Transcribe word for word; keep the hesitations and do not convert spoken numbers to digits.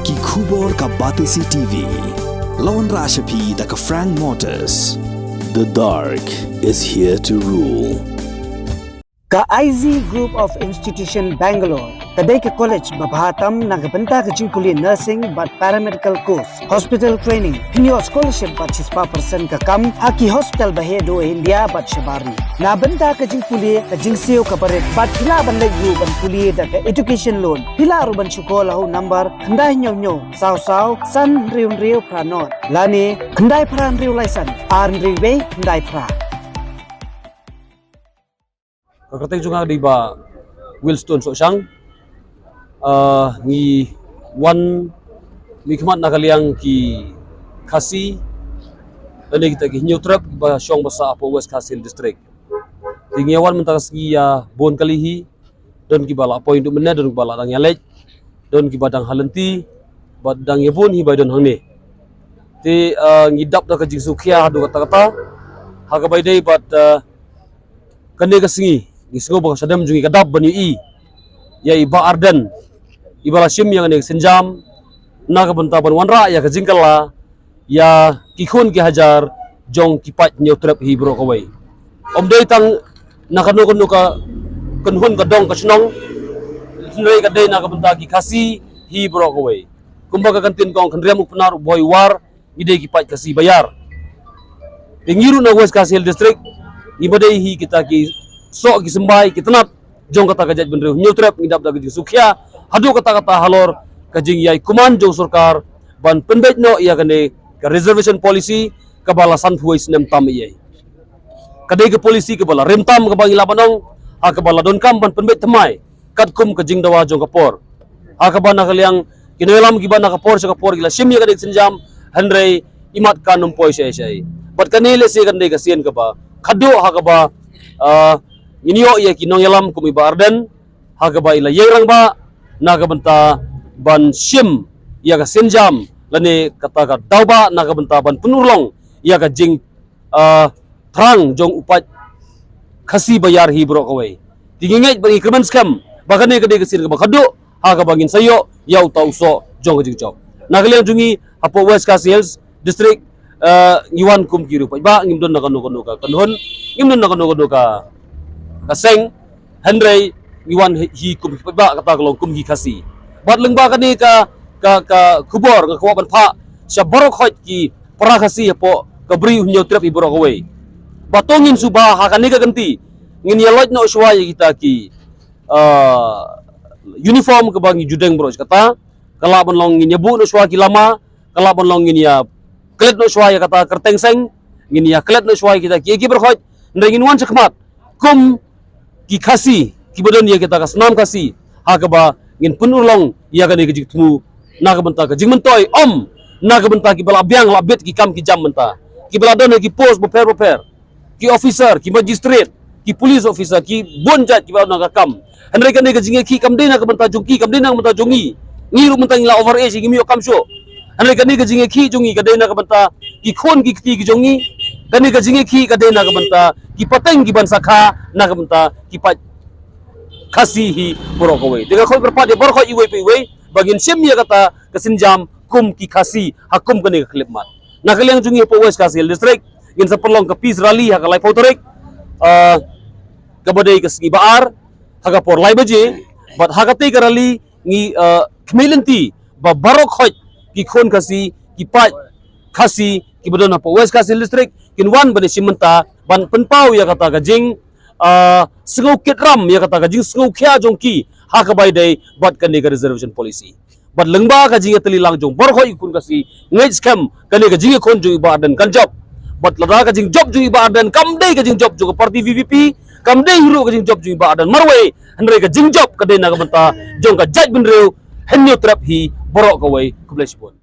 Ki khubor ka Batesi T V. Lawan Rashapi da ka Frank Motors. The dark is here to rule. Ka I Z Group of Institution Bangalore ka dei ka college ba bha tam na ka bynta ka jingpule nursing bad paramedical course, hospital training, pynïoh scholarship bad shispah percent ka kam ha ki hospital ba heh duh India bad shabar ri. Na bynta ka jingpule ka jingsiew ka barit bad phi lah ban leit ruh ban pule da ka education loan. Phi lah ruh ban shu call ha u number khyndai hynñiew hynñiew saw saw san hynriew hynriew phra nod lane khyndai phra hynriew lai san ar hynriew wei khyndai phra. Ka kyrteng jong nga dei Bah Wilstone Sohshang. Ah, ngi wan mihkhmat na ka liang ki Khasi, lane kita ki Hynñiewtrep kiba shong ba sah hapoh West Khasi Hills District. Te ngi ïa wan mynta ka sngi ïa bun kali hi, don kiba la poi duh mynne, don kiba la dang ïa leit, don kiba dang ha lynti, bad dang ïa bun hi ba don hangne. Te, ah, ngi dap da ka jingsngewkhia haduh katta katta, ha kaba ïadei bad, ah, kane ka sngi, ngi sngew ba ka shadem jong ngi ka dap ban ïohi ïa i Bah Ardent, iba la shim ïa kane ka sienjam na ka bynta ban wanrah ïa ka jingkylla ïa ki khun ki hajar jong ki paid Hynñiewtrep hi baroh kawei. Ym dei tang na kano kano ka kynhun ka dong ka shnong, hynrei ka dei na ka bynta ki Khasi hi baroh kawei. Kumba ka ktien ka ong, khynriam u Pnar, u Bhoi u War, ngi dei ki paid Khasi ba ïar. Te ngi ruh na West Khasi Hills District, ngi ba dei hi kita ki soh ki symbai ki tnat jong kata ka jaitbynriew Hynñiewtrep, ngi dap da ka jingsngewkhia haduh katta katta halor ka jingïai kuman jong sorkar ban pynbeit noh ïa kane ka reservation policy kaba la sanphew wei snem tam ïa. Ka dei ka policy kaba la rim tam, kaba ngi lah ban ong, ha kaba la donkam ban pynbeit thymmai katkum ka jingdawa jong ka por. Ha kaba na ka liang ki nongïalam kiba na ka por sha ka por ki la shim ïa ka dei ka sienjam, hynrei imat kan ym poi shaei shaei. Bad kane lehse kan dei ka sien kaba khadduh ha kaba, ah, ngin ïoh ïa ki nongïalam kum i Bah Ardent, ha kaba i la ïeng rangbah na ka bynta ban shim ïa ka sienjam lane kata ka daw ba na ka bynta ban pynurlong ïa ka jing ah, thrang jong u paid Khasi ba ïar hi baroh kawei. Te ngi ngeit bad ngi kyrmen skhem ba kane ka dei ka sien kaba khadduh ha kaba ngin sa ïoh ïa uta u soh jong ka jingjop. Na ka liang jong ngi hapoh West Khasi Hills District, ah, ngi wan kum ki riew paidbah, ngim don na kano kano ka kynhun, ngim don na kano kano ka, ka seng, hynrei ngi wan hi, hi kum ki paidbah, kata ka long kum ki Khasi. Bad lyngba kane ka, ka, ka khubor nga kwah ban phah sha baroh khoit ki para Khasi hapoh ka bri u Hynñiewtrep hi baroh kawei, ba to ngin shu ba ha kane ka kynti ngin ïa loit noh shuwa ïa kita ki, ah, uniform kaba ngi ju deng baroh shi katta. Ka lah ban long ngin ïa buh noh shuwa ki lama, ka lah ban long ngin ïa klet noh shuwa ïa kata kyrteng seng, ngin ïa klet noh shuwa ïa kita kiei kiei baroh khoit. Hynrei ngin wan shakhmat kum ki Khasi kiba don ïa kita ka snam Khasi, ha kaba ngin pynurlong ïa kane ka jingthmu na ka bynta ka jingmyntoi, ym na ka bynta kiba la biang la bit ki kam ki jam mynta, kiba la don ha ki post bapher bapher, ki officer, ki magistrate, ki police officer, ki bun jait kiba la don ka kam. Hynrei kane ka jingïakhih kam dei na ka bynta jong ki, kam dei na ka bynta jong ngi. Ngi ruh mynta ngi la over age, ngim ïoh kam shuh. Hynrei kane ka jingïakhih jong ngi ka dei na ka bynta ki khun ki kti ki jong ngi. Kane ka jingïakhih ka dei na ka bynta ki pateng ki ban sakha na ka bynta ki paid Khasi hi baroh kawei. Te nga khot kyrpad ïa baroh khoit iwei pa iwei ba ngin shim ïa kata ka sienjam kum ki Khasi ha kum kane ka khyllipmat. Na ka liang jong ngi hapoh West Khasi Hills District ngin sa pynlong ka peace rally ha ka laiphew tarik, ah, kaba dei ka sngi ba ar, ha ka por lai baje. Bad ha katei ka rally ngi, ah, khmih lynti ba baroh khoit ki khun Khasi, ki paid Khasi kiba don hapoh West Khasi Hills District kin wan ban ïashim bynta ban pynpaw ïa kata ka jing, ah, sngewkit ram, ïa kata ka jingsngewkhia jong ki ha kaba ïadei bad kane ka reservation policy. Bad lyngba ka jingïatylli lang jong baroh khoit ki khun Khasi, ngeit skhem kane ka jingïakhun jong i Bah Ardent kan jop. Bad lada ka jingjop jong i Bah Ardent kam dei ka jingjop jong ka party V P P, kam dei hi ruh ka jingjop jong i Bah Ardent marwei, hynrei ka jingjop ka dei na ka bynta jong ka jaitbynriew Hynñiewtrep hi baroh kawei. Khublei shibun.